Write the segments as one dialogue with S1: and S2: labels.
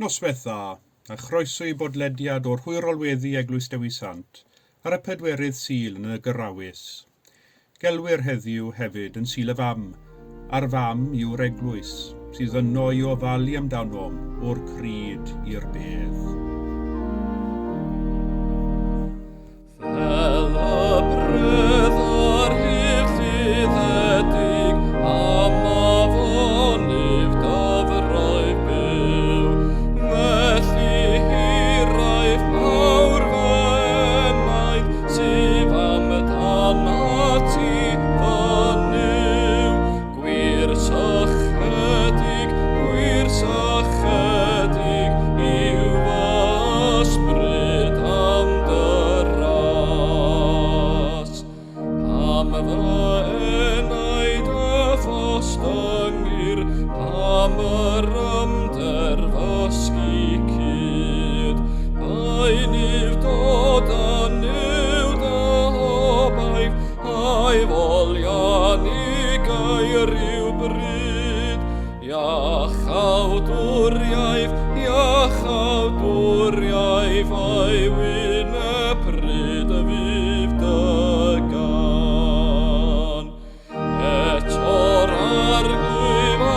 S1: Noswaith dda, a chroeso i bodlediad o'r Hwyrolweddi Eglwys Dewi Sant ar y pedwerydd Sul yn y Gyrawys. Gelwir heddiw hefyd yn Sul y Fam, a'r Fam yw'r Eglwys, sydd yno i ofalu amdanom o'r cryd i'r bedd.
S2: Fel y bredd ar hir lluddedig, am afonydd dyfroedd byw, felly hiraeth mawr fy enaid, sydd amdanat ti, fy Nuw. Gwir sychedig, gwir sychedig yw fy ysbryd am dy ras. Pam fy enaid a ffostyngir, pam yr ymderfysgu cyd. Paen yw dod a Nuw dy obaith, A'i folion i gair i'w bryd. Iachawdwriaeth, iachawdwriaeth, a'i wyneb pryd y fydd dy gan. Eto'r arglwydd a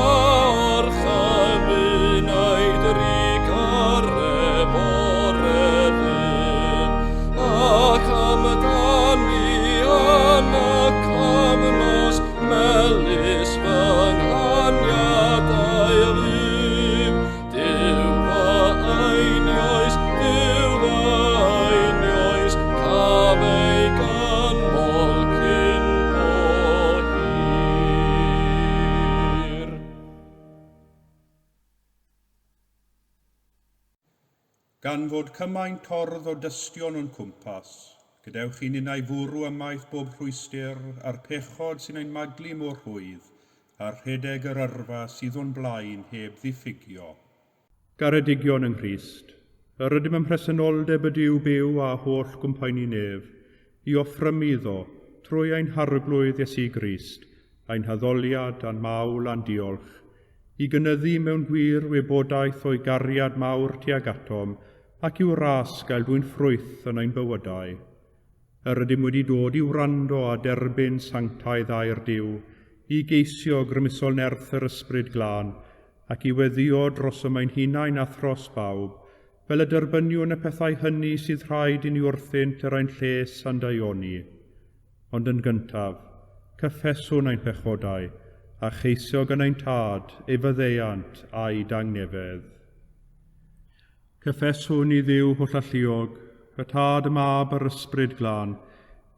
S2: orchymyn ei drugaredd bore ddydd, ac amdani yn y cyfnos melys fy nghaniadau fydd. Duw fy einioes, Duw fy einioes, caf ei ganmol cyn bo hir.
S1: Gan fod cymaint tordd o dystion o'n cwmpas, gadewch i ninnau fwrw ymaith bob rhwystr a'r pechod sy'n ein maglu mor rhwydd, a rhedeg yr yrfa sydd o'n blaen heb ddiffygio. Garedigion yng Nghrist, yr ydym ym mhresenoldeb y Duw byw a holl gwmpaeni nef, i offrymu iddo, trwy ein Harglwydd Iesu Grist, ein haddoliad a'n mawl a'n diolch, i gynyddu mewn gwir wybodaeth o'i gariad mawr tuag atom ac i'w ras gael dwyn ffrwyth yn ein bywydau. Yr ydym wedi dod i wrando a derbyn sanctaidd air Duw, i geisio grymusol nerth yr Ysbryd Glân, ac i weddïo drosom ein hunain a thros bawb, fel y derbyniwn y pethau hynny sydd rhaid i ni wrthynt er ein lles a'n daioni. Ond yn gyntaf, cyffeswn ein pechodau, a cheisio gan ein Tad ei faddeuant a'i dangnefedd. Cyffeswn i Dduw hollalluog, y Tad, y Mab a'r Ysbryd Glân,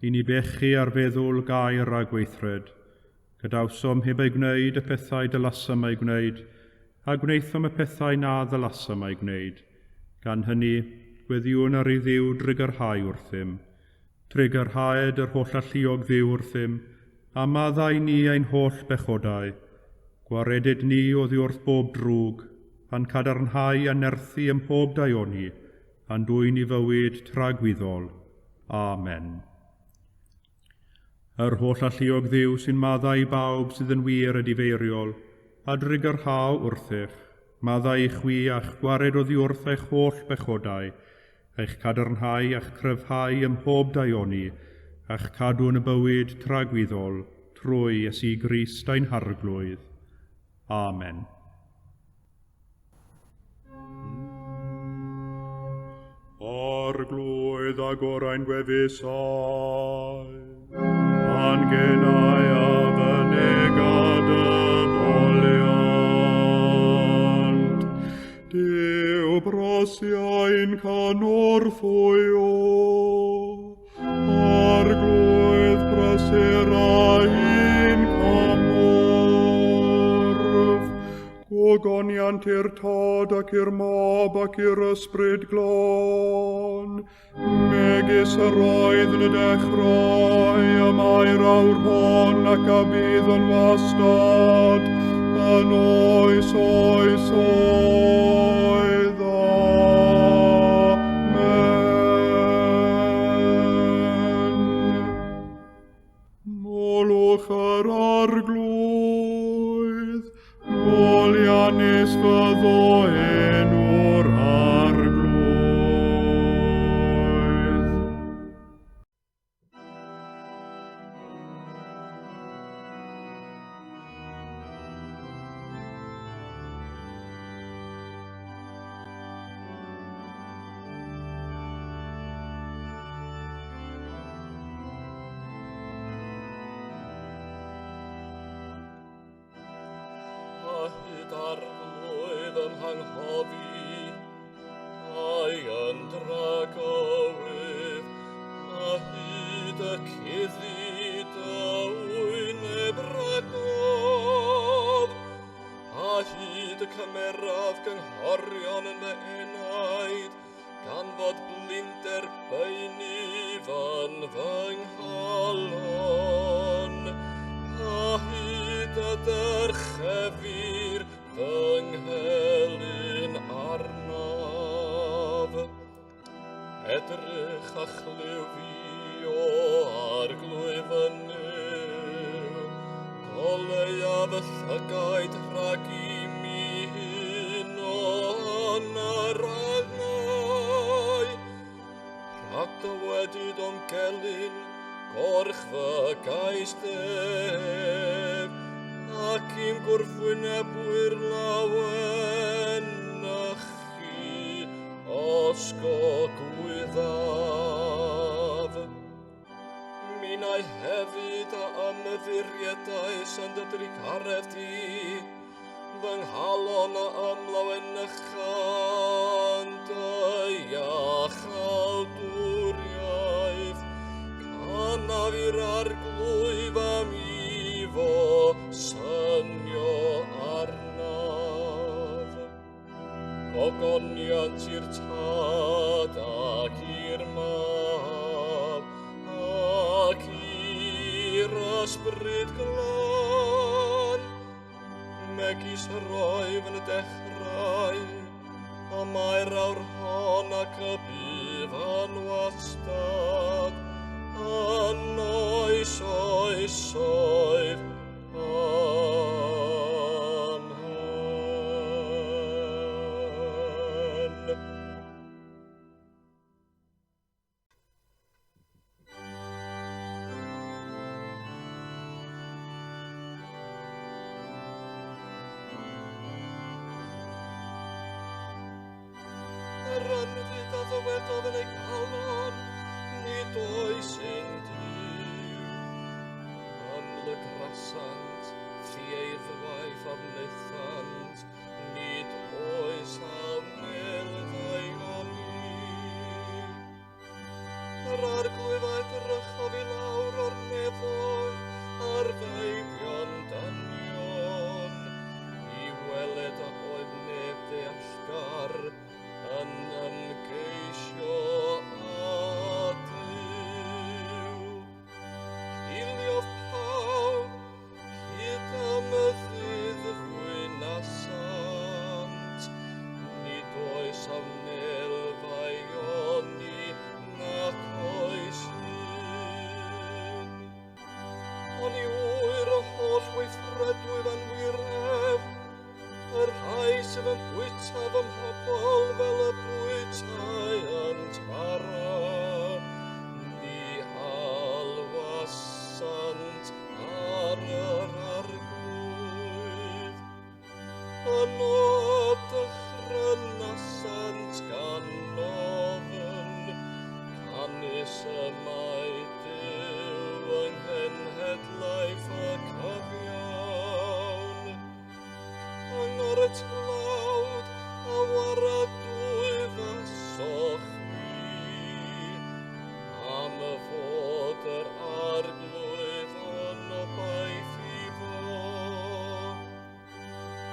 S1: i ni bechu ar feddwl, gair a gweithred. Gadawsom heb eu gwneud y pethau dylasom eu gwneud, a gwnaethom y pethau na ddylasom eu gwneud. Gan hynny, gweddïwn ar i Dduw drugarhau wrthym. Trugarhaed yr Hollalluog Dduw wrthym, a maddau ni ein holl bechodau. Gwaredid ni oddi wrth bob drwg, a'n cadarnhau a nerthu ym mhob daioni, a'n dwyn i fywyd tragwyddol. Amen. Yr Hollalluog Dduw sy'n maddau i bawb sydd yn wir edifeiriol, a drugarhau wrthych, maddau i chwi a'ch gwared oddi wrth eich holl bechodau, eich cadarnhau a'ch cryfhau ym mhob daioni, a'ch cadw yn y bywyd tragwyddol, trwy Iesu Grist ein Harglwydd. Amen. Arglwydd agor ein gwefusau, a'n genau a fynega dy foliant. Duw brosiau'n cynorthwyo, Arglwydd brysur ein cymorth. Gogoniant i'r Tad ac i'r Mab ac i'r Ysbryd Glân, megis yr oedd yn y dechrau, y mae'r awr hon ac a bydd yn wastad, yn oes oes oed. Amen. Molwch yr Arglwydd, moliannus fyddo enw'r
S2: anghofi, ai yn dragywydd, a hyd y cuddi dy wyneb rhagodd, a hyd y cymeraf gynghorion yn fy enaid, gan fod blinder beunydd yn fy nghalon, a hyd y dyrchefir fy nghelyn arnaf. Edrych a chlyw fi o Arglwydd fy Nuw, goleuaf y llygaid rhag i mi huno yn yr angau. Rhag dywedyd o'm gelyn, gorch fy gais def, ac i'm gwrthwynebwyr lawen na chi os gogwyddaf. Minnau hefyd a ymddiriedais yn dy drugaredd di, fy nghalon a ymlawenychan dy iachawdwriaeth, canaf i'r Arglwydd am iddo synio arnaf. Gogoniant i'r Tad ac i'r Mab ac i'r Ysbryd Glân, megis yr oedd yn y dechrau, y mae'r awr hon ac y bydd yn wastad, yn oes oesoedd. Amen. Yr ynfyd a ddywedodd yn ei galon, nid oes un Duw. Ymlygrasant, ffieiddwaith a wnaethant, nid oes a wnel ddaioni. Yr Arglwydd a edrychodd i lawr o'r nefoedd ar feibion dynion, i weled a oedd neb deallgar yn ymgeisio â Duw. Ciliodd pawb hyd am y ddydd fwynasant, nid oes a wnel ddaioni nac oes un. Oni ŵyr y holl weithredwydd anwiredd, y rhai sydd yn bwyta fy mhobl fel y bwytai yn bara, ni alwasant ar yr Arglwydd. Yno dychrynasant gan ofn, canys y mae Duw yng nghenhedlaeth y cyfiawn. Cyngor y tlawd a waradwyddasoch chwi, am y fod yr Arglwydd yn obaith iddo.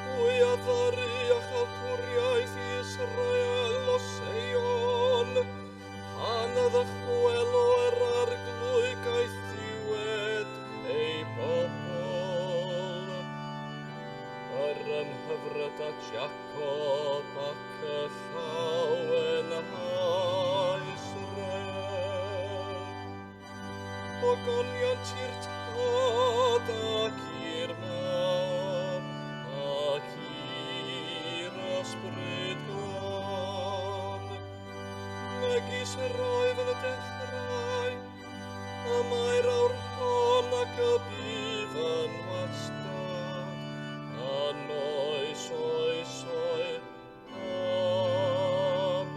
S2: Pwy a ddaru iachawdwriaeth i Israel o Seion, pan a ddychwelo yr Arglwydd gaethiwed ei bobl. Yr ymhyfryd at Jacob ac y llawenha Israel. Gogoniant i'r Tad ac i'r Mab ac i'r Ysbryd Glân, megis yr oedd yn y dechrau, y mae'r awr hon ac y bydd yn wastad, yn oes oesoedd. Amen.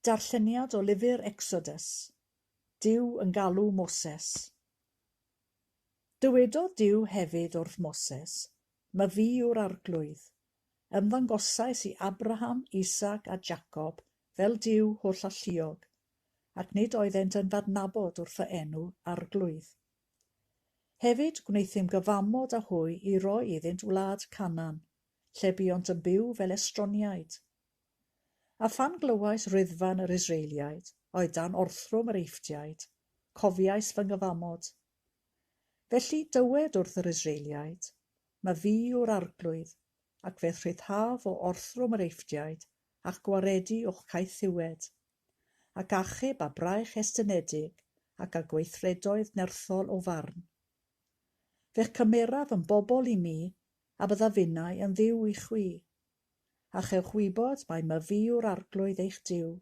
S3: Darlleniad o lyfr Exodus. Duw yn galw Moses. Dywedodd Duw hefyd wrth Moses, Myfi yw'r Arglwydd. Ymddangosais i Abraham, Isaac a Jacob fel Duw hollalluog, ac nid oeddent yn f'adnabod wrth fy enw, Arglwydd. Hefyd gwneuthum gyfamod â hwy i roi iddynt wlad Canaan, lle buont yn byw fel estroniaid. A phan glywais riddfan yr Israeliaid, oedd dan orthrwm yr Eifftiaid, cofiais fy nghyfamod. Felly dywed wrth yr Israeliaid, Ma fi yw'r Arglwydd, ac fe'th rhyddhaf o orthrwm yr Eifftiaid, a'ch gwaredu o'ch caethiwed. ac achub â braich estynedig ac â gweithredoedd nerthol o farn. Fe'ch cymeraf yn bobl i mi, a byddaf finnau yn Dduw i chwi. A chewch wybod mai myfi yw'r Arglwydd eich Duw,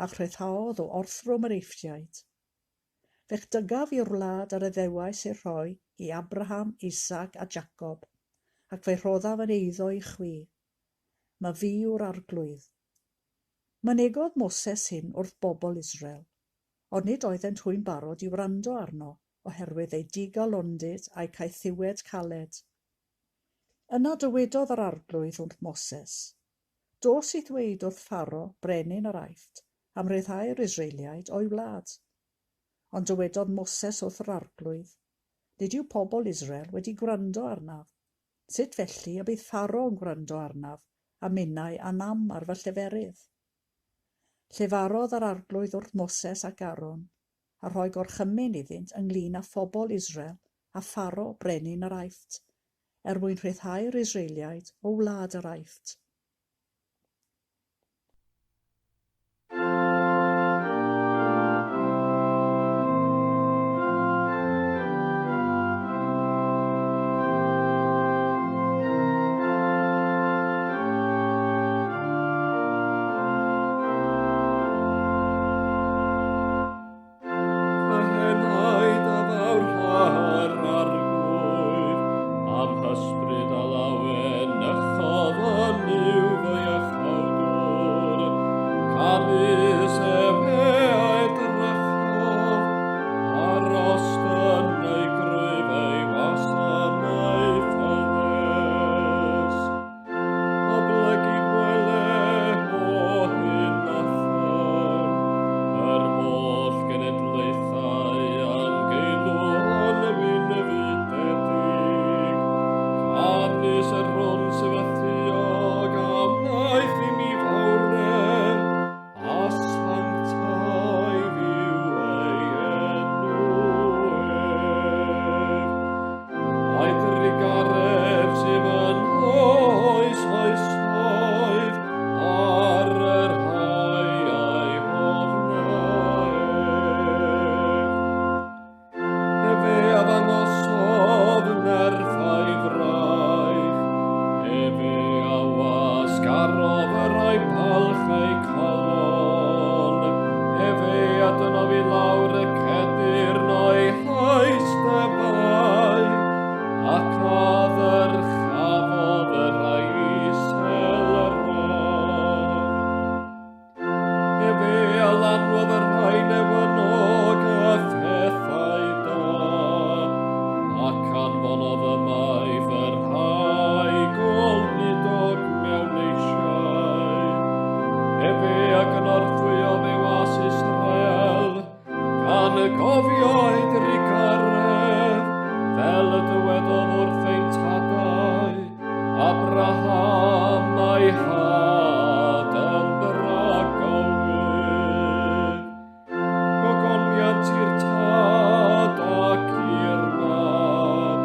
S3: a'ch rhyddhaodd o orthrwm yr Eifftiaid. Fe'ch dygaf i'r wlad yr addewais ei rhoi i Abraham, Isaac a Jacob, ac fe'i rhoddaf yn eiddo i chwi. Myfi yw'r Arglwydd. Mynegodd Moses hyn wrth bobl Israel, ond nid oeddent hwy'n barod i wrando arno oherwydd eu digalondid a'u caethiwed caled. Yna dywedodd yr Arglwydd wrth Moses, Dos i ddweud wrth Pharo, brenin yr Aifft, am ryddhau'r Israeliaid o'i wlad. Ond dywedodd Moses wrth yr Arglwydd, Nid yw pobl Israel wedi gwrando arnaf. Sut felly y bydd Pharo yn gwrando arnaf, a minnau â nam ar fy lleferydd? Llefarodd yr Arglwydd wrth Moses ac Aaron, a rhoi gorchymyn iddynt ynglŷn â phobl Israel a Pharo brenin yr Aifft, er mwyn rhyddhau'r Israeliaid o wlad yr Aifft.
S2: Fy henaid a fawrha'r Arglwydd, am hysbryd a lawenychodd yn Nuw fy iachawdwr. Canys efe a edrychodd ar ostyn ei grwyf ei wasanaeth ffyddus. Oblegid wele o hyn allan, yr holl genedlaethau a'n geilw yn y wyneb unedig. Canys yr hwn sydd alluog a wnaeth i mi fawredd, a sanctaidd yw ei enw ef. Ai drugaredd sydd yn oes oesoedd ar y rhai a'i hofna ef. Efe a ddangosodd nerth a'i fraich, efe a wasgarodd y rhai palch eu calon, efe a dynodd i lawr y cedyrn o'i haesteddau, ac a ddyrchafodd y rhai isel yr radd. Efe a lanwodd y rhai newynog â phethau da, ac anfonodd ymaith y rhai goludog mewn eisiau. Efe a gynorthwyodd ei was Israel, gan y gofio ei drugaredd, fel y dywedodd wrth ein tadau, Abraham a'i had yn dragywydd. Gogoniant i'r Tad ac i'r Mab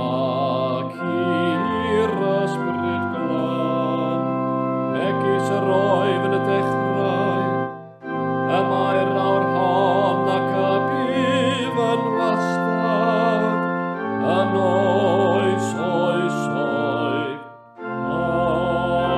S2: ac i'r Ysbryd Glân, megis yr oedd yn y dechrau, Y mae'r awr hon ac y bydd yn wastad, yn oes oesoedd. Amen.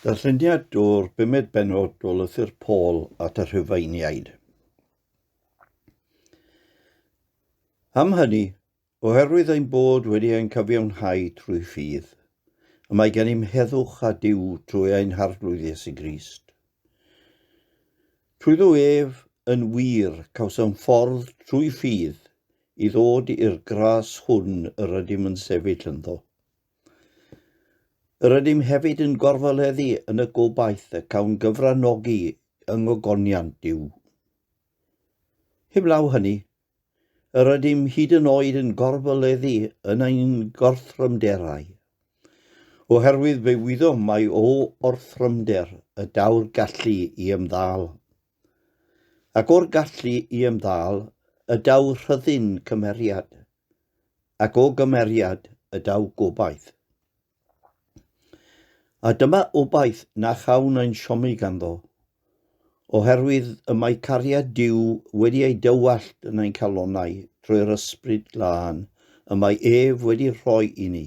S4: Darlleniad o'r bumed bennod o lythyr Paul at y Rhufeiniaid. Am hynny, oherwydd ein bod wedi ein cyfiawnhau trwy ffydd, Y mae gennym heddwch â Duw trwy ein Harglwydd Iesu Grist. Trwyddo ef, yn wir, cawsom ffordd trwy ffydd i ddod i'r gras hwn yr ydym yn sefyll ynddo. Yr ydym hefyd yn gorfoleddu yn y gobaith y cawn gyfranogi yng ngogoniant Duw. Heblaw hynny, Yr ydym hyd yn oed yn gorfoleddu yn ein gorthrymderau, oherwydd fe wyddom mai o orthrymder y daw'r gallu i ymddal, ac o'r gallu i ymddal y daw rhyddin cymeriad, ac o gymeriad y daw gobaith. A dyma obaith na chawn ein siomi ganddo, oherwydd y mae cariad Duw wedi ei dywallt yn ein calonnau trwy'r Ysbryd Glân y mae ef wedi rhoi i ni.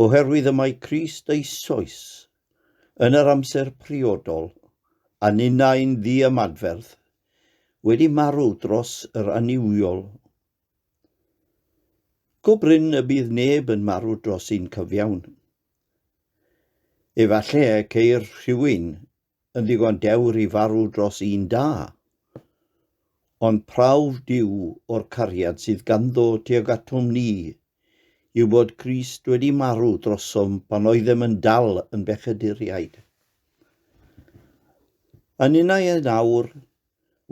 S4: Oherwydd y mae Crist eisoes, yn yr amser priodol, a ninnau'n ddiymadferth, wedi marw dros yr annuwiol. Go brin y bydd neb yn marw dros un cyfiawn. Efallai y ceir rhywun yn ddigon dewr i farw dros un da. Ond prawf Duw o'r cariad sydd ganddo tuag atom ni yw bod Crist wedi marw drosom pan oeddem yn dal yn bechaduriaid. A ninnau yn awr,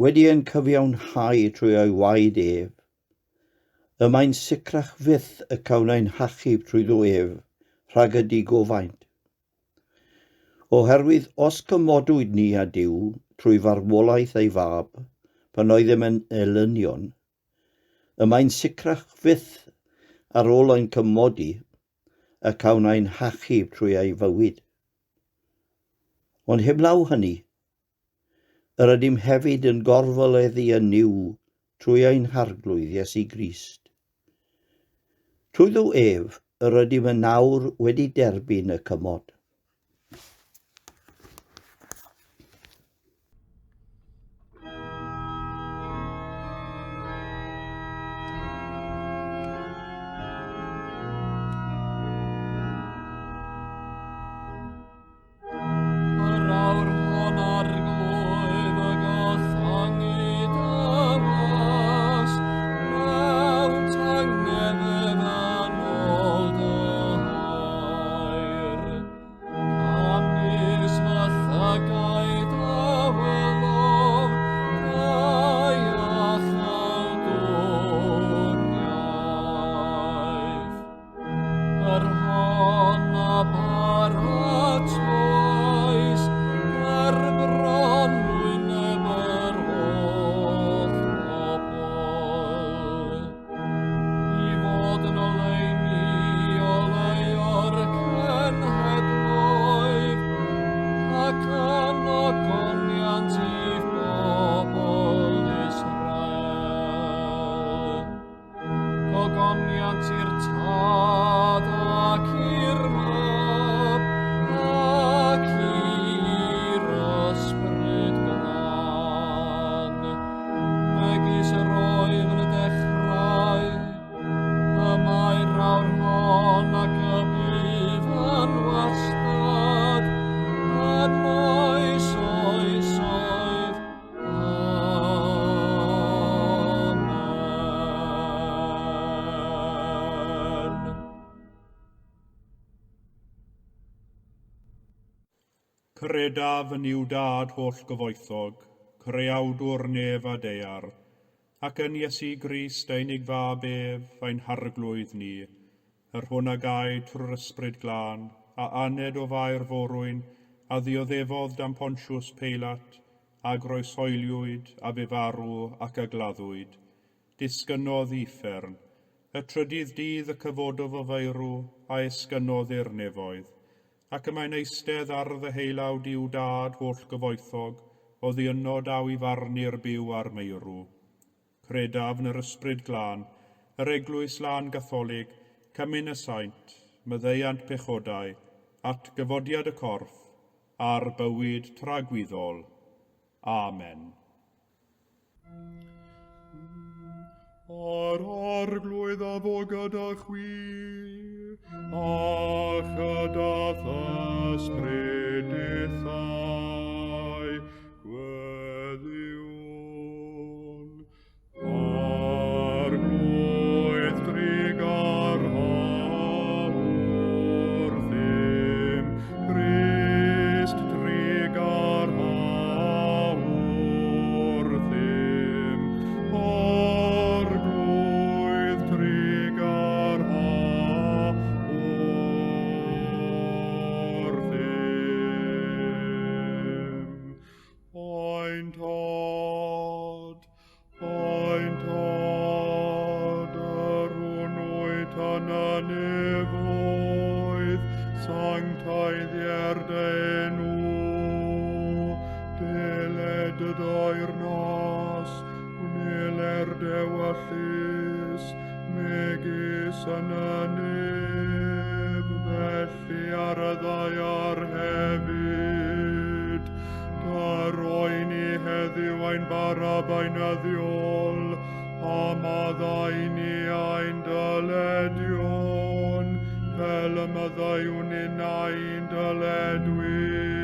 S4: wedi ein cyfiawnhau trwy ei waed ef, y mae'n sicrach fyth y cawn ein hachub trwyddo ef rhag y digofaint. Oherwydd os cymodwyd ni â Duw trwy farwolaeth ei fab, pan oeddem yn elynion, y mae'n sicrach fyth ar ôl ein cymodi y cawn ein hachub trwy ei fywyd. Ond heblaw hynny, Yr ydym hefyd yn gorfoleddu yn Nuw trwy ein Harglwydd Iesu Grist. Trwyddo ef, yr ydym yn awr wedi derbyn y cymod.
S2: Yr awr hon arglwydd y gothangu dy was, mewn tangnefedd yn ôl dy air. Canys fy llygaid a welodd dy iachawdwriaeth. Yr hon a baratoes ger bron wyneb yr holl bobl, i fod yn oleuni oleuo'r cenhedloedd, ac yn ogoniant i bobl Israel. Gogoniant i'r Tad ac i'r Mab ac i'r Ysbryd Glân, megis yr oedd yn y dechrau, y mae'r awr hon ac y bydd yn wastad, yn oes oesoedd. Amen.
S1: Credaf yn Nuw Dad holl gyfoethog, creawdwr nef a daear, ac yn Iesu Grist ei unig Fab ef, ein Harglwydd ni, yr hwn a gaed trwy'r Ysbryd Glân, a aned o Fair Forwyn, a ddioddefodd dan Pontius Peilat, a groeshoeliwyd, a fu farw, ac a gladdwyd. Disgynnodd i uffern. Y trydydd dydd y cyfododd o feirw, a esgynnodd i'r nefoedd. Ac y mae'n eistedd ar ddeheulaw Duw Dad holl gyfoethog, oddi yno daw i farnu'r byw a'r meirw. Credaf yn yr Ysbryd Glân, yr Eglwys Lân Gatholig, Cymun y Saint, maddeuant pechodau, atgyfodiad y corff, a'r bywyd tragwyddol. Amen. A'r Arglwydd a fo gyda chwi, a chyda th'ysbryd dithau. Gweddïwn. Arglwydd drugarha wrthym, Crist drugarha wrthym, Arglwydd drugarha wrthym. Ein Tad, ein Tad, yr hwn wyt yn y nefoedd, sancteiddier dy enw, deled dy deyrnas, gwneler d'ewyllys, megis yn y nef, felly ar y ddaear hefyd. Dyro i ni heddiw ein bara beunyddiol, a maddau i ni ein dyledion, fel y maddeuwn ninnau i'n dyledwyr,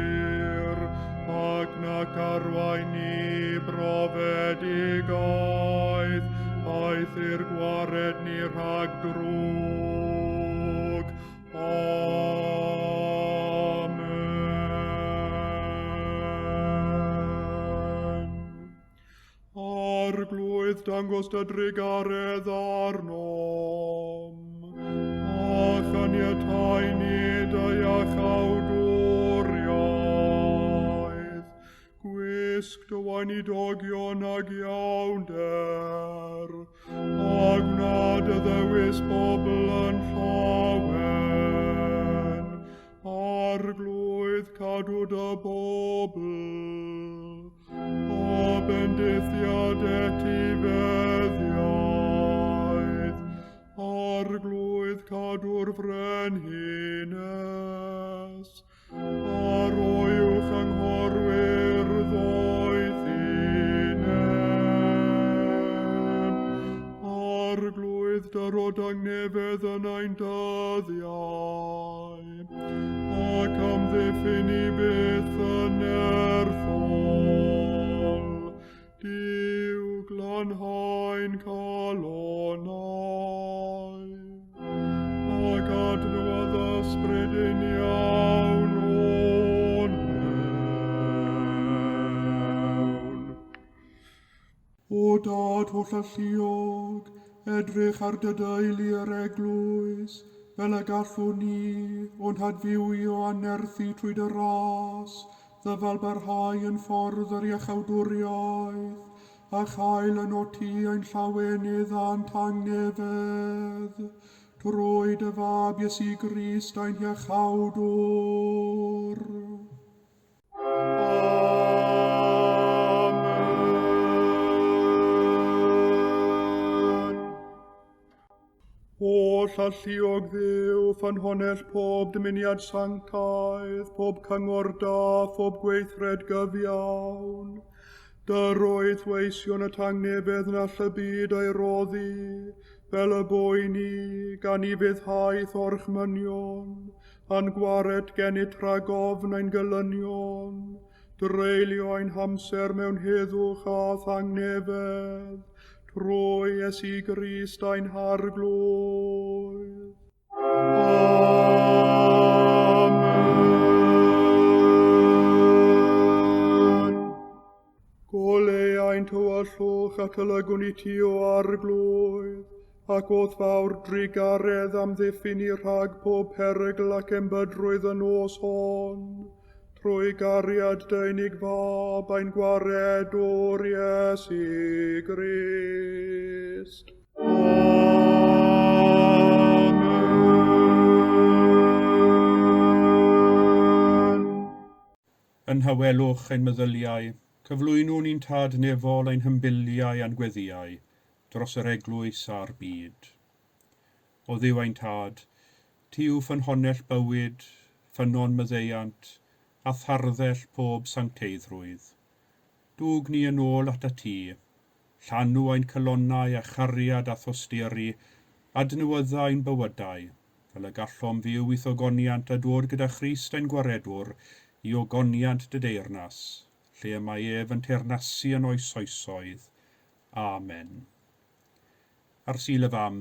S1: ac nac arwain ni i brofedigaeth, aeth i'r gwared ni rhag drwg. Amen. Arglwydd, dangos dy drugaredd arnom, a chaniatáu ni dy iachawdwriaeth. Gwisg dy weinidogion ag iawnder, a gwna dy ddewis bobl yn llawen. Arglwydd, cadw dy bobl, a bendithiad etifeddiaeth. Arglwydd, cadw'r frenhines, a roi uwch anghorwyr ddoethineb. Arglwydd, dyro dangnefedd yn ein dyddiau, ac amddiffyn i byth yn nerthol. Duw, glanhau'n calonnau, ac adnewyddu ysbryd uniawn o'n mewn. O Dad hollalluog, edrych ar dy deulu yr eglwys, fel y gallwn ni, o'n hadfywio a nerthu trwy dy ras, ddyfal barhau yn ffordd yr iachawdwriaeth, a chael yn o ti ein llawenydd a'n tangnefedd, trwy dy fab Iesu Grist ein hiachawdwr. Amen. Holl alluog Dduw, ffynhonnell pob dymuniad sanctaidd, pob cyngor da, phob gweithred gyfiawn. Dyroedd weision y tangnefedd na all y byd ei roddi, fel y bo i ni, gan i fuddhaeth orchmynion, a'n gwared gennyt rhag ofn ein gelynion, dreulio ein hamser mewn heddwch a thangnefedd, trwy Iesu Grist ein Harglwydd. Amen. Goleu ein tywyllwch ac olygwn i ti o Arglwydd, ac o'th fawr drugaredd amddiffyn ni rhag pob perygl ac embydrwydd y nos hon, trwy gariad dy unig fab ein gwaredwr Iesu Grist. Amen.
S5: Yn nhawelwch ein meddyliau, cyflwynwn i'n Tad nefol ein hymbiliau a'n gweddïau dros yr eglwys a'r byd. O Dduw ein Tad, ti yw ffynhonnell bywyd, ffynnon maddeuant, a tharddell pob sancteiddrwydd. Dwg ni yn ôl atat ti,
S1: Llanw ein calonnau â chariad a thosturi, adnewydda ein bywydau, fel y gallom fyw i'th ogoniant a dod gyda Christ ein Gwaredwr i ogoniant dy deyrnas, lle y mae ef yn teyrnasu yn oes oesoedd. Amen. Ar Sul y Fam,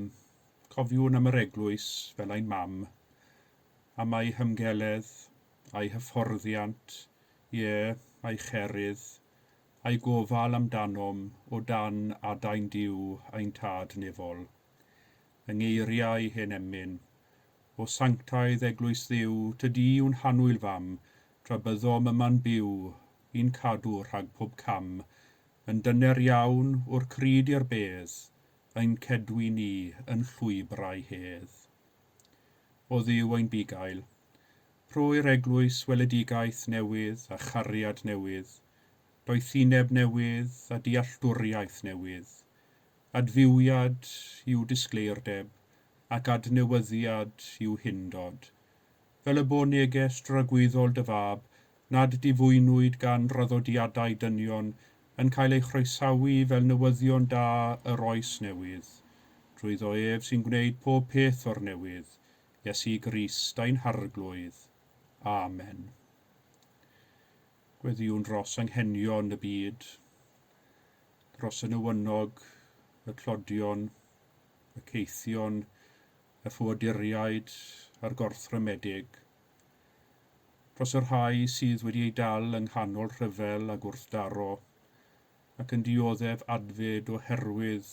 S1: cofiwn am yr Eglwys fel ein mam, am ei hymgeledd, a'i hyfforddiant, ie, a'i cherydd, a'i gofal amdanom o dan adain Duw ein Tad nefol. Yng ngeiriau hen emyn, O sanctaidd Eglwys Dduw, tydi yw'n hannwyl fam, tra byddom yma'n byw, i'n cadw rhag pob cam, Yn dyner iawn, o'r crud i'r bedd, Ein cedwi ni yn llwybrau hedd. O Dduw ein bugail, rho i'r eglwys weledigaeth newydd a chariad newydd, doethineb newydd a dealltwriaeth newydd, adfywiad i'w disgleirdeb ac adnewyddiad i'w hundod, Fel y bo neges dragwyddol dy Fab, nad difwynwyd gan draddodiadau dynion, yn cael ei chroesawu fel newyddion da yr oes newydd, drwyddo ef sy'n gwneud pob peth o'r newydd, Iesu Grist ein Harglwydd. Amen. Gweddïwn dros anghenion y byd, dros y newynog, y tlodion, y caethion, y ffoaduriaid a'r gorthrymedig, dros y rhai sydd wedi eu dal yng nghanol rhyfel a gwrthdaro, ac yn dioddef adfyd oherwydd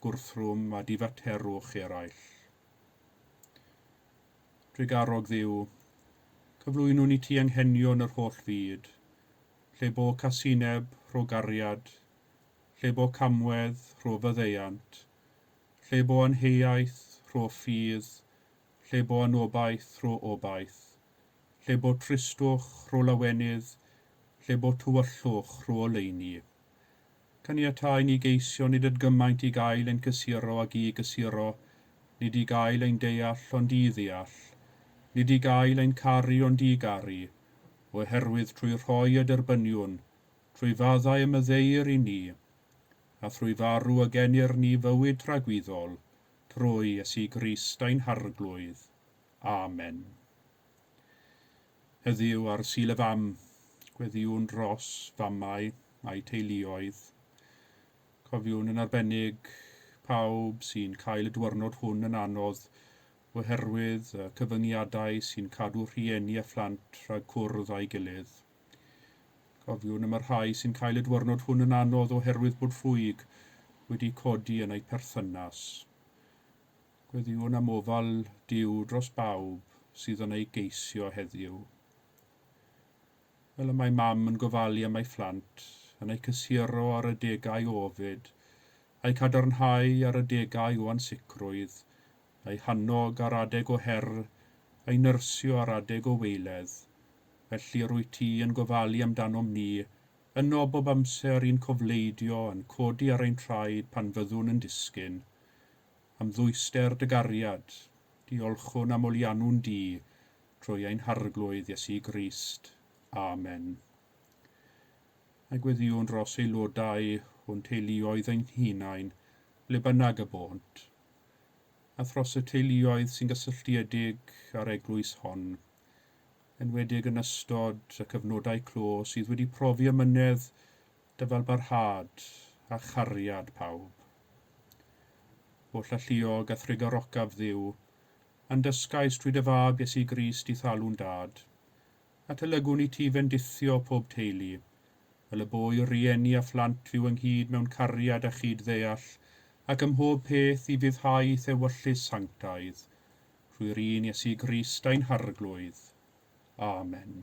S1: gwrthrwm a difaterwch eraill. Trugarog Dduw, cyflwynwn i ti anghenion yr holl fyd, lle bo casineb, rho gariad, lle bo camwedd, rho faddeuant, Lle bo anheuaeth, rho ffydd, lle bo anobaith, rho obaith, lle bo tristwch, rho lawenydd, lle bo tywyllwch, rho oleuni. Caniatâ i ni geisio nid yd gymaint i gael ein cysuro ag i gysuro, nid i gael ein deall ond i ddeall, nid i gael ein caru ond i garu, oherwydd trwy rhoi y derbyniwn, trwy faddau y maddeuir i ni, a thrwy farw y genir ni fywyd tragwyddol, trwy Iesu Grist ein Harglwydd. Amen. Heddiw ar Sul y Fam, gweddïwn dros famau a'u teuluoedd. Cofiwn yn arbennig pawb sy'n cael y dwyrnod hwn yn anodd oherwydd y cyfyngiadau sy'n cadw rhieni a phlant rhag cwrdd â'i gilydd. Cofiwn am y rhai sy'n cael y dwyrnod hwn yn anodd oherwydd bod rhwyg wedi codi yn eu perthynas. Gweddïwn am ofal Duw dros bawb sydd yn ei geisio heddiw. Fel y mae mam yn gofalu am ei phlant, yn eu cysuro ar adegau o ofid, a'u cadarnhau ar adegau o ansicrwydd, a'u hannog ar adeg o her, a'u nyrsio ar adeg o weiledd, felly rwyt ti yn gofalu amdanom ni, yno bob amser i'n cofleidio a'n codi ar ein traed pan fyddwn yn disgyn. Am ddwyster dy gariad, diolchwn am oliannwn di, trwy ein Harglwydd Iesu Grist. Amen. A gweddïwn dros aelodau o'n teuluoedd ein hunain, ble bynnag y bônt, a thros y teuluoedd sy'n gysylltiedig â'r eglwys hon, enwedig yn ystod y cyfnodau clo sydd wedi profi amynedd, dyfalbarhad a chariad pawb. Holl alluog a thrugarocaf Dduw, a'n dysgais trwy dy Fab Iesu Grist i'th alw'n Dad, a telygwn i ti fendithio pob teulu, fel y bo i rieni a phlant fyw ynghyd mewn cariad a chyd-ddeall, ac ym mhob peth i fuddhau i'th ewyllys sanctaidd, trwy'r un Iesu Grist ein Harglwydd. Amen.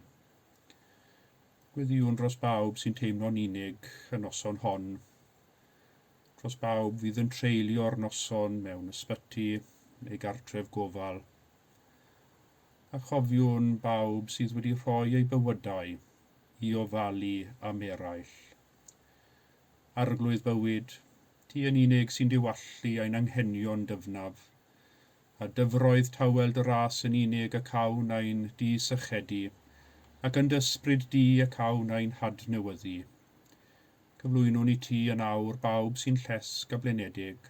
S1: Gweddïwn dros bawb sy'n teimlo'n unig y noson hon, dros bawb fydd yn treulio'r noson mewn ysbyty neu gartref gofal, a chofiwn bawb sydd wedi rhoi eu bywydau i ofalu am eraill. Arglwydd bywyd, ti yn unig sy'n diwallu ein anghenion dyfnaf, a dyfroedd tawel dy ras yn unig y cawn ein di-sychedu, ac yn dy ysbryd di y cawn ein hadnewyddu.
S5: Cyflwynwn i ti yn awr bawb sy'n llesg a blinedig,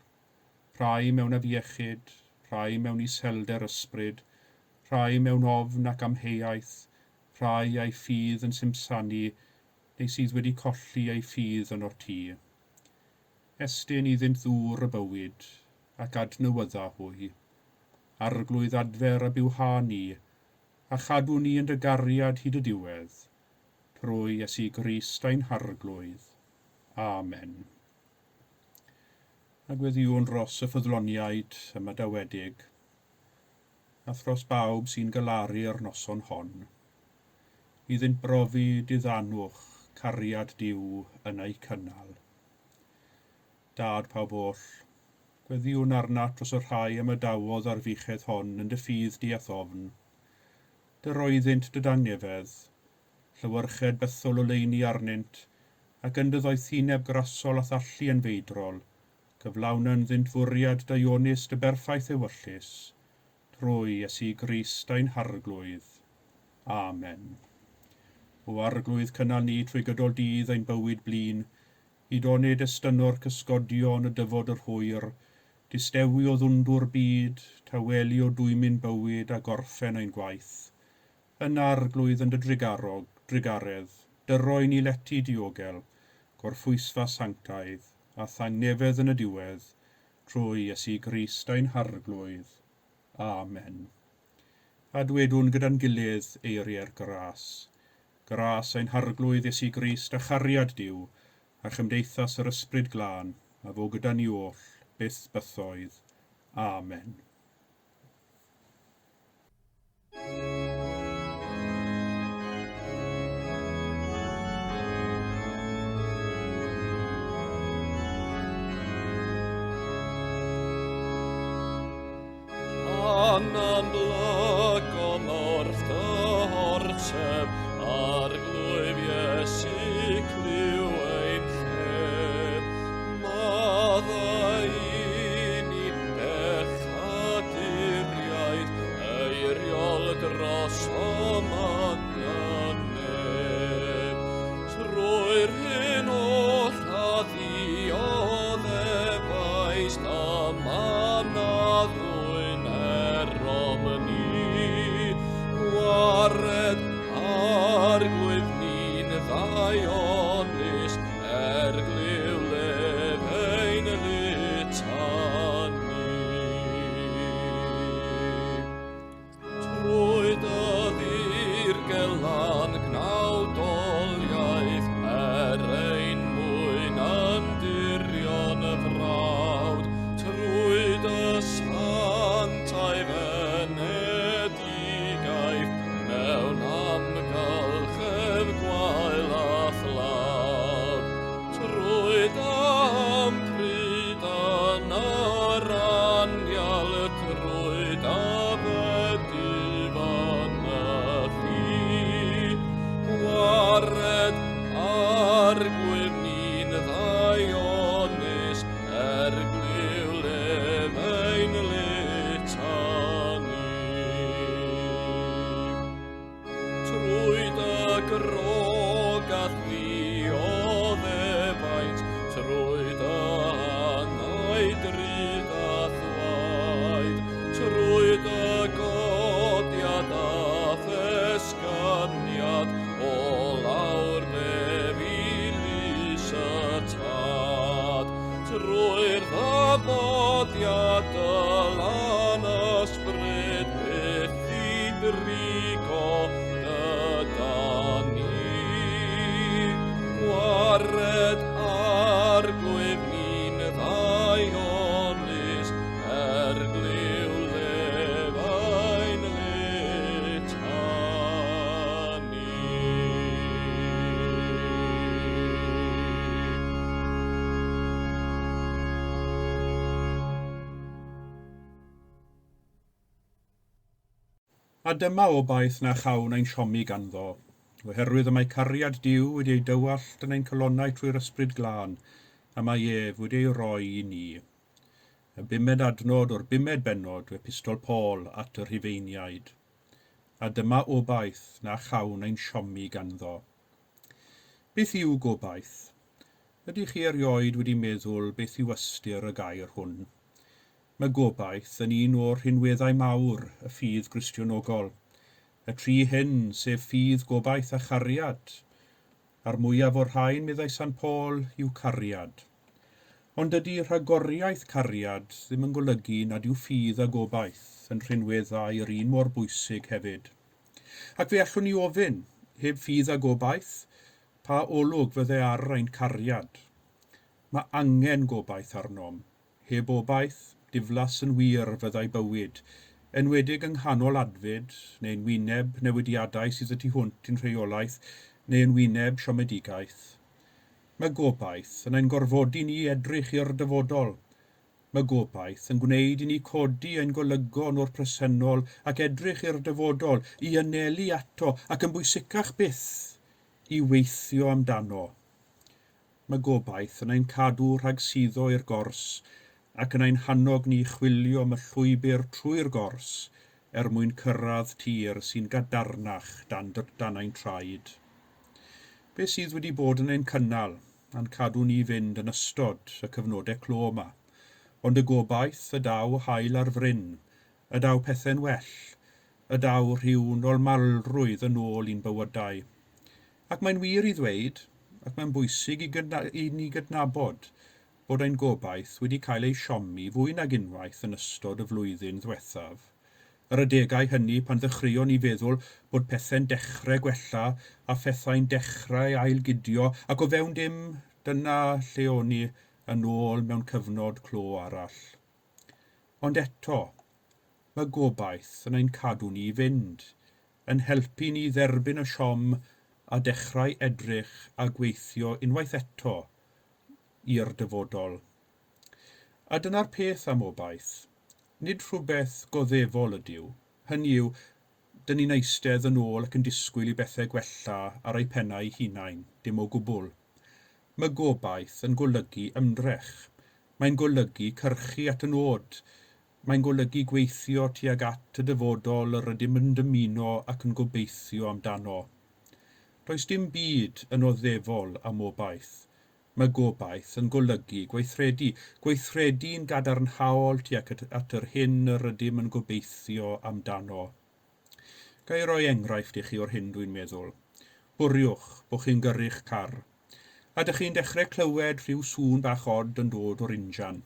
S5: rhai mewn afiechyd, rhai mewn iselder ysbryd, rhai mewn ofn ac amheuaeth, rhai â'i ffydd yn simsanu neu sydd wedi colli ei ffydd ynot ti. Estyn iddynt ddŵr y bywyd, ac adnewydda hwy. Arglwydd adfer a bywha ni, a chadw ni yn dy gariad hyd y diwedd, trwy Iesu Grist ein Harglwydd. Amen. A gweddïwn dros y ffyddloniaid ymadawedig, a thros bawb sy'n galaru'r noson hon, iddynt brofi diddanwch cariad Duw yn eu cynnal. Dad pawb oll, gweddïwn arnat dros y rhai ymadawodd â'r fuchedd hon yn dy ffydd di a'th ofn. Dyro iddynt dy dangnefedd, llewyrched bythol oleuni arnynt, ac yn dy ddoethineb grasol a'th allu yn feidrol, cyflawna ynddynt fwriad daionus dy berffaith ewyllys, trwy Iesu Grist ein Harglwydd. Amen. O Arglwydd, cynnal ni trwy gydol dydd ein bywyd blin, hyd onid estynno'r cysgodion y dyfod yr hwyr, distewi o ddwndwr byd, tawelu o dwymyn bywyd a gorffen ein gwaith. Yna, Arglwydd, yn dy drugarog, drugaredd, dyro i ni lety diogel, gorffwysfa sanctaidd, a thangnefedd yn y diwedd, trwy Iesu Grist ein Harglwydd. Amen. A dwedwn gyda'n gilydd eiriau'r gras. Gras ein Harglwydd Iesu Grist a chariad Duw, a chymdeithas yr Ysbryd Glân, a fo gyda ni oll, byth bythoedd. Amen.
S2: Pan am blygom wrth dy orsef, Arglwydd Iesu, clyw ein llef. Maddau i ni bechaduriaid, eiriol drosom yn y nef. Trwy'r hyn oll a ddioddefaist, a man a ddwyn erom ni. Gwared Arglwydd ni'n ddaionus, erglyw lef ein litani. Trwy dy ddirgelan gnawdoliaeth, er ein mwyn yn dirion y frawd, trwy dy santau fenedigaeth, mewn amgylchedd gwael a thlawd. Trwy dy ympryd yn yr anial, trwy dy fedydd yn y llu, gwared Arglwydd ni'n ddaionus, erglyw lef ein litani. Trwy dy grog a'th ddioddefaint, trwy dy angau drud a'th waed, trwy dy godiad a'th esgyniad, o lawr bef i lys y Tad. Trwy'r ddyfodiad dy lan ysbryd byth i drigo gyda ni. Gwared Arglwydd ni'n ddaionus, erglyw lef ein litani.
S5: A dyma obaith na chawn ein siomi ganddo, oherwydd y mae cariad Duw wedi ei dywallt yn ein calonnau trwy'r Ysbryd Glân, a mae ef wedi ei roi i ni. Y bumed adnod o'r bumed bennod o Epistol Paul at y Rhufeiniaid. A dyma obaith na chawn ein siomi ganddo. Beth yw gobaith? Ydych chi erioed wedi meddwl beth yw ystyr y gair hwn? Mae gobaith yn un o'r rhinweddau mawr y ffydd Gristionogol. Y tri hyn, sef ffydd, gobaith a chariad. A'r mwyaf o'r rhain, meddai Sant Paul, yw cariad. Ond dydy rhagoriaeth cariad ddim yn golygu nad yw ffydd a gobaith yn rhinweddau yr un mor bwysig hefyd. Ac fe allwn ni ofyn, heb ffydd a gobaith, Pa olwg fydde ar ein cariad? Mae angen gobaith arnom. Heb obaith, diflas yn wir fyddai bywyd, enwedig yng nghanol adfyd, neu yn wyneb newidiadau sydd y tu hwnt i'n rheolaeth, neu yn wyneb siomedigaeth. Mae gobaith yn ein gorfodi ni i edrych i'r dyfodol. Mae gobaith yn gwneud i ni codi ein golygon o'r presennol ac edrych i'r dyfodol, i anelu ato ac yn bwysicach byth, i weithio amdano. Mae gobaith yn ein cadw rhag suddo i'r gors ac yn ein hannog ni i chwilio am y llwybr trwy'r gors er mwyn cyrraedd tir sy'n gadarnach dan, dan ein traed. Be sydd wedi bod yn ein cynnal a'n cadw ni i fynd yn ystod y cyfnodau clo yma? Ond y gobaith y daw haul ar fryn, y daw pethe'n well, y daw rhyw normalrwydd yn ôl i'n bywydau. Ac mae'n wir i ddweud, ac mae'n bwysig i, i ni gydnabod, bod ein gobaith wedi cael ei siomi fwy nag unwaith yn ystod y flwyddyn ddwethaf. Yr adegau hynny pan ddechreuon ni feddwl bod pethe'n dechrau gwella a phethau'n dechrau ailgydio ac o fewn dim, dyna lle o'n ni yn ôl mewn cyfnod clo arall. Ond eto, mae gobaith yn ein cadw ni i fynd, yn helpu ni dderbyn y siom a dechrau edrych a gweithio unwaith eto i'r dyfodol. A dyna'r peth am obaith. Nid rhywbeth goddefol ydyw. Hynny yw, dyn ni'n eistedd yn ôl ac yn disgwyl i bethau gwella ar eu pennau eu hunain, dim o gwbl. Mae gobaith yn golygu ymdrech. Mae'n golygu cyrchu at y nod. Mae'n golygu gweithio tuag at y dyfodol yr ydym yn dymuno ac yn gobeithio amdano. Does dim byd yn oddefol am obaith. Mae gobaith yn golygu gweithredu, gweithredu'n gadarnhaol tuag at yr hyn yr ydym yn gobeithio amdano. Ga i roi enghraifft i chi o'r hyn dwi'n meddwl? Bwriwch bod chi'n gyrru'ch car. A dych chi'n dechrau clywed rhyw sŵn bach od yn dod o'r injan.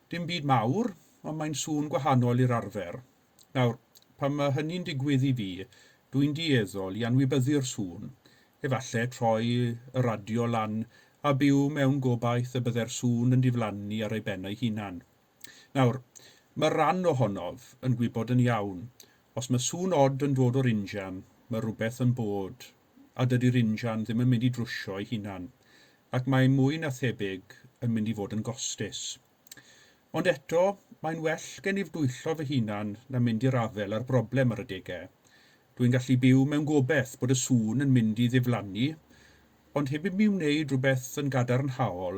S5: Dim byd mawr, ond mae'n sŵn gwahanol i'r arfer. Nawr, pan mae hynny'n digwydd i fi, dwi'n dueddol i anwybyddu'r sŵn, efallai troi y radio lan a byw mewn gobaith y bydde'r sŵn yn diflannu ar ei ben ei hunan. Nawr, mae rhan ohonof yn gwybod yn iawn, os mae sŵn od yn dod o'r injan, mae rhywbeth yn bod, a dydy'r injan ddim yn mynd i drwsio ei hunan, ac mae mwy na thebyg yn mynd i fod yn gostus. Ond eto, mae'n well gennyf dwyllo fy hunan na mynd i'r afael â'r broblem ar adegau. Dwi'n gallu byw mewn gobaith bod y sŵn yn mynd i ddiflannu, ond heb i mi wneud rhywbeth yn gadarnhaol,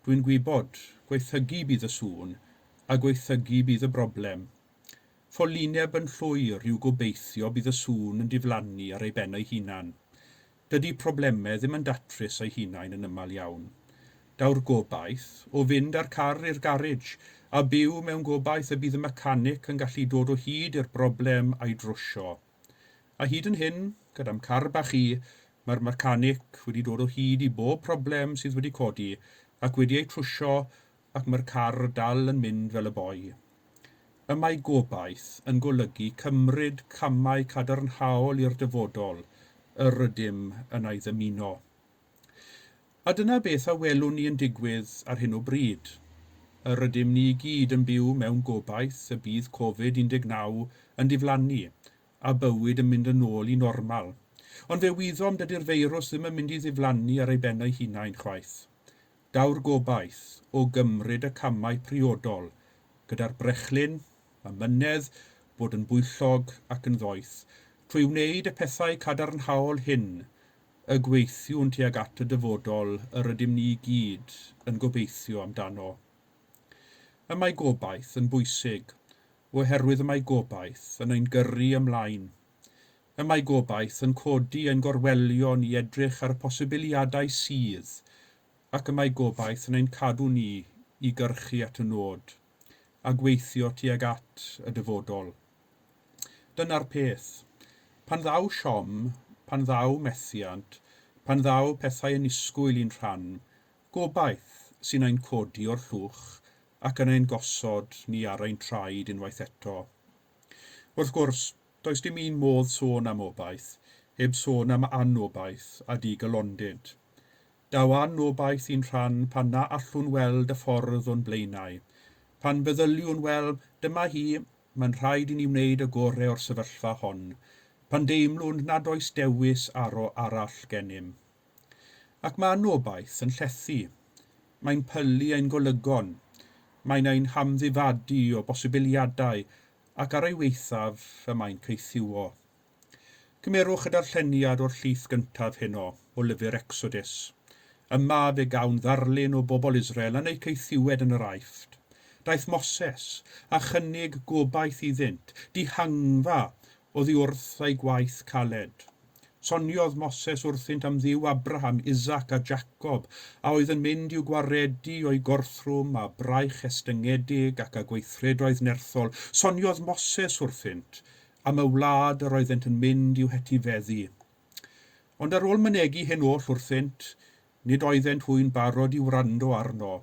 S5: Dwi'n gwybod, gwaethygu bydd y sŵn, a gwaethygu bydd y broblem. Ffolineb yn llwyr yw gobeithio bydd y sŵn yn diflannu ar ei ben ei hunan. Dydy problemau ddim yn datrys eu hunain yn aml iawn. Daw'r gobaith o fynd â'r car i'r garej, a byw mewn gobaith y bydd y mecanic yn gallu dod o hyd i'r broblem a'i drwsio. A hyd yn hyn, gyda'm car bach i, mae'r mecanic wedi dod o hyd i bob problem sydd wedi codi ac wedi eu trwsio ac mae'r car dal yn mynd fel y boi. Y mae gobaith yn golygu cymryd camau cadarnhaol i'r dyfodol yr ydym yn ei ddymuno. A dyna beth a welwn ni yn digwydd ar hyn o bryd. Yr ydym ni i gyd yn byw mewn gobaith y bydd Covid 19 yn diflannu a bywyd yn mynd yn ôl i normal. Ond fe wyddom dydy'r feirws ddim yn mynd i ddiflannu ar ei ben ei hunain chwaith. Daw'r gobaith o gymryd y camau priodol gyda'r brechlyn, amynedd, bod yn bwyllog ac yn ddoeth, trwy wneud y pethau cadarnhaol hyn y gweithiwn tuag at y dyfodol yr ydym ni i gyd yn gobeithio amdano. Y mae gobaith yn bwysig, oherwydd y mae gobaith yn ein gyrru ymlaen. Y mae gobaith yn codi ein gorwelion i edrych ar y posibiliadau sydd, Ac y mae gobaith yn ein cadw ni i gyrchu at y nod, a gweithio tuag at y dyfodol. Dyna'r peth. Pan ddaw siom, pan ddaw methiant, pan ddaw pethau annisgwyl i'n rhan, gobaith sy'n ein codi o'r llwch ac yn ein gosod ni ar ein traed unwaith eto. Wrth gwrs, does dim un modd sôn am obaith heb sôn am anobaith a digalondid. Daw anobaith i'n rhan pan na allwn weld y ffordd o'n blaenau. Pan feddyliwn, wel, dyma hi, mae'n rhaid i ni wneud y gorau o'r sefyllfa hon. Pan deimlwn nad oes dewis aro arall gennym. Ac mae anobaith yn llethu. Mae'n pylu ein golygon. Mae'n ein hamddifadu o bosibiliadau ac ar ei waethaf y mae'n caethiwo. Cymerwch y darlleniad o'r llith gyntaf heno, o lyfr Exodus. Yma fe gawn ddarlun o bobl Israel yn eu caethiwed yn yr Aifft. Daeth Moses a chynnig gobaith iddynt, dihangfa oddi wrth eu gwaith caled. Soniodd Moses wrthynt am Dduw Abraham, Isaac a Jacob, a oedd yn mynd i'w gwaredu o'u gorthrwm a braich estyngedig ac â gweithredoedd nerthol. Soniodd Moses wrthynt am y wlad yr oeddent yn mynd i'w hetifeddu. Ond ar ôl mynegi hyn oll wrthynt, nid oeddent hwy'n barod i wrando arno,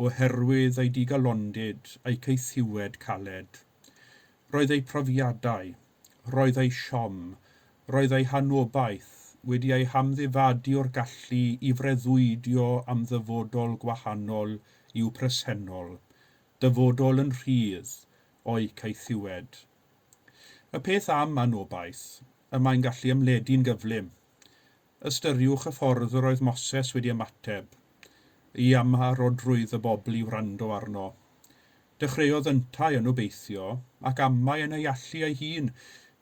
S5: oherwydd eu digalondid a'u caethiwed caled. Roedd eu profiadau, roedd eu siom, roedd eu hanobaith wedi eu hamddifadu o'r gallu i freuddwydio am ddyfodol gwahanol i'w presennol, dyfodol yn rhydd o'u caethiwed. Y peth am anobaith, y mae'n gallu ymledu'n gyflym. Ystyriwch y ffordd yr oedd Moses wedi ymateb i amharodrwydd y bobl i wrando arno. Dechreuodd yntau anobeithio, ac amau yn ei allu ei hun.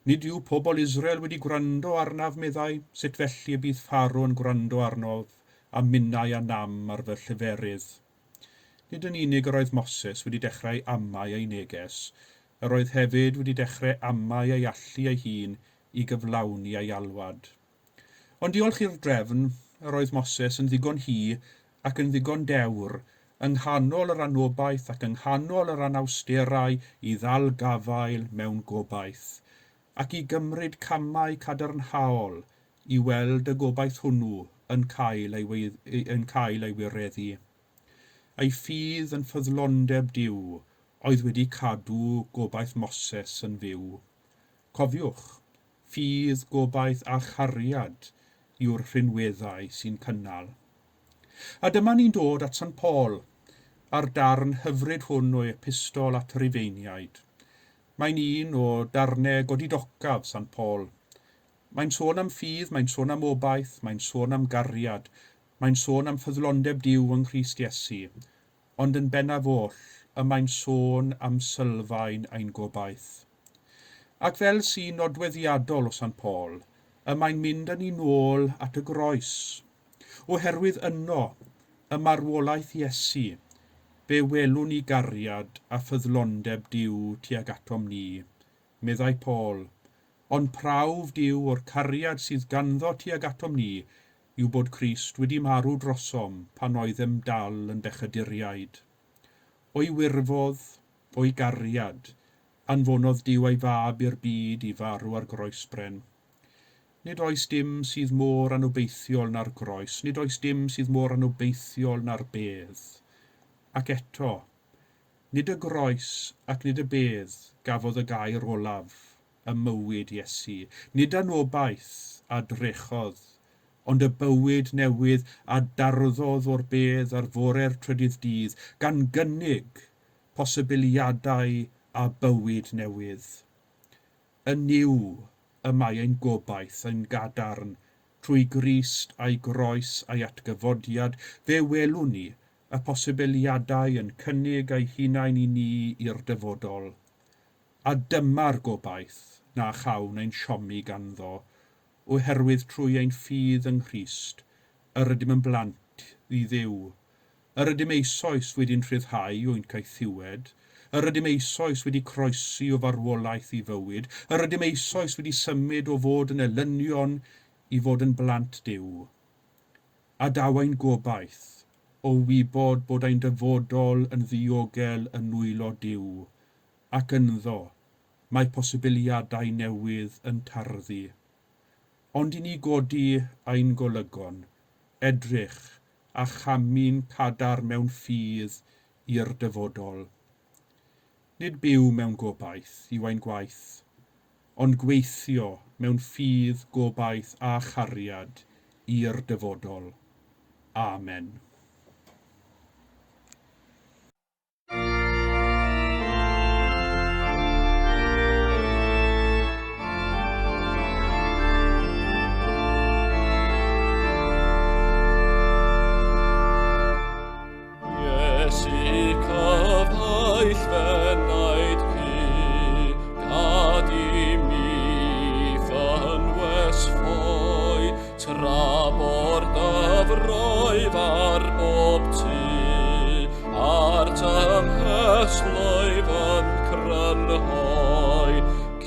S5: Nid yw pobl Israel wedi gwrando arnaf, meddai, sut felly y bydd Pharo yn gwrando arnof, a minnau â nam ar fy lleferydd? Nid yn unig yr oedd Moses wedi dechrau amau ei neges, yr oedd hefyd wedi dechrau amau ei allu ei hun i gyflawni ei alwad. Ond diolch i'r drefn, yr oedd Moses yn ddigon hy ac yn ddigon dewr, yng nghanol yr anobaith ac yng nghanol yr anawsterau i ddal gafael mewn gobaith, ac i gymryd camau cadarnhaol i weld y gobaith hwnnw yn cael ei, yn cael ei wireddu. Ei ffydd yn ffyddlondeb Duw oedd wedi cadw gobaith Moses yn fyw. Cofiwch, ffydd, gobaith a chariad yw'r rhinweddau sy'n cynnal. A dyma ni'n dod at Sant Paul, a'r darn hyfryd hwn o'i epistol at y Rufeiniaid. Mae'n un o darnau godidocaf Sant Paul. Mae'n sôn am ffydd, mae'n sôn am obaith, mae'n sôn am gariad, mae'n sôn am ffyddlondeb Duw yng Nghrist Iesu, ond yn bennaf oll, y mae'n sôn am sylfaen ein gobaith. Ac fel sy'n nodweddiadol o Sant Paul, y mae'n mynd â ni nôl at y groes. Oherwydd yno, ym marwolaeth Iesu, fe welwn ni gariad a ffyddlondeb Duw tuag atom ni, meddai Paul, Ond prawf Duw o'r cariad sydd ganddo tuag atom ni yw bod Crist wedi marw drosom pan oeddem dal yn bechaduriaid. O'i wirfodd, o'i gariad, anfonodd Duw ei Fab i'r byd i farw ar groesbren. Nid oes dim sydd mor anobeithiol na'r groes, nid oes dim sydd mor anobeithiol na'r bedd. Ac eto, nid y groes ac nid y bedd gafodd y gair olaf ym mywyd Iesu. Nid anobaith a drechodd, ond y bywyd newydd a darddodd o'r bedd ar fore'r trydydd dydd, gan gynnig posibiliadau a bywyd newydd. Yn Nuw y mae ein gobaith yn gadarn, trwy Grist a'i groes a'i atgyfodiad, fe welwn ni y posibiliadau yn cynnig eu hunain i ni i'r dyfodol. A dyma'r gobaith na chawn ein siomi ganddo, oherwydd trwy ein ffydd yng Nghrist yr ydym yn blant i Dduw. Yr ydym eisoes wedi'n rhyddhau o'n caethiwed, yr ydym eisoes wedi croesi o farwolaeth i fywyd, yr ydym eisoes wedi symud o fod yn elynion i fod yn blant Duw. A daw ein gobaith. o wybod bod ein dyfodol yn ddiogel yn nwylo Duw, ac ynddo mae posibiliadau newydd yn tarddu. Ond i ni godi ein golygon, edrych a chamu'n cadarn mewn ffydd i'r dyfodol. Nid byw mewn gobaith yw ein gwaith, ond gweithio mewn ffydd, gobaith a chariad i'r dyfodol. Amen.
S2: Iesu cyfaill f'enaid cu, gad i mi fynwes ffoi, tra bo'r dyfroedd ar bob tu, a'r tymhestloedd yn crynhoi,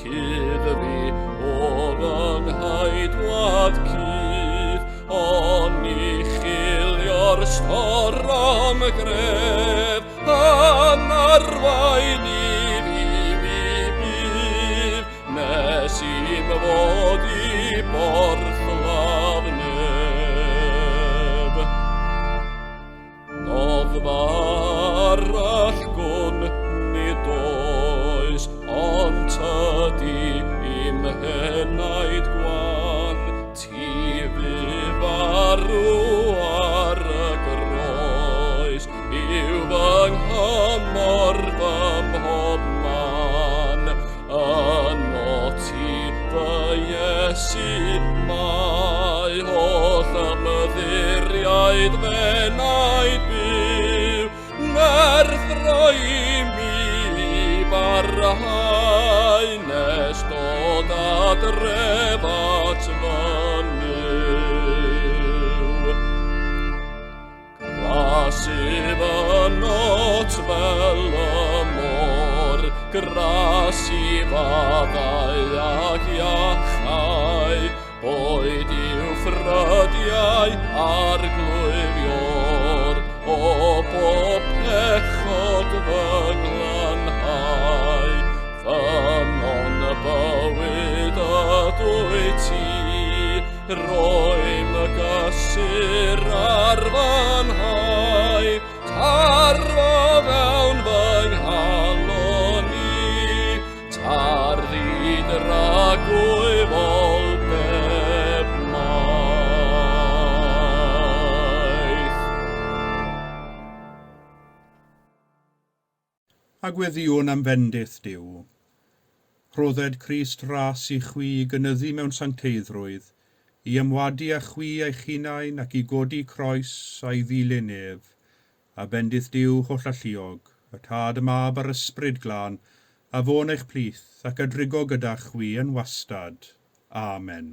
S2: cudd fi o fy nghaedwad cudd, oni chilio'r storom gref, yn arwain i fi mi bydd, nes i'm fod i borthladd nef. Noddfa arall gwn nid oes, ond tydi i'm henaid gwan, ti fu farw ar y groes, yw fy nghymorth ym mhob man. Yno ti fy Iesu, mae holl ymddiriaid f'enaid byw, nerth roi i mi barhau nes dod adref at fy Nuw. Gras i fy not fel y môr, gras i faddau ac iachau, boed i'w ffrydiau arglwydd Ior, o bob pechod fy nglanhau. Ffynnon y bywyd ydwyt ti, roi'm gysur ar fy nhaith, tarfo fewn fy nghalon i, tarddu dragwyfoldeb maith.
S5: A gweddïwn am fendith Duw. Rhodded Crist ras i chwi i gynyddu mewn sancteiddrwydd, i ymwadu â chwi eich hunain ac i godi croes a'i ddilyn ef, a bendith Duw hollalluog, y Tad, y Mab a'r Ysbryd Glân, a fo'n eich plith ac a drigo gyda chwi yn wastad. Amen.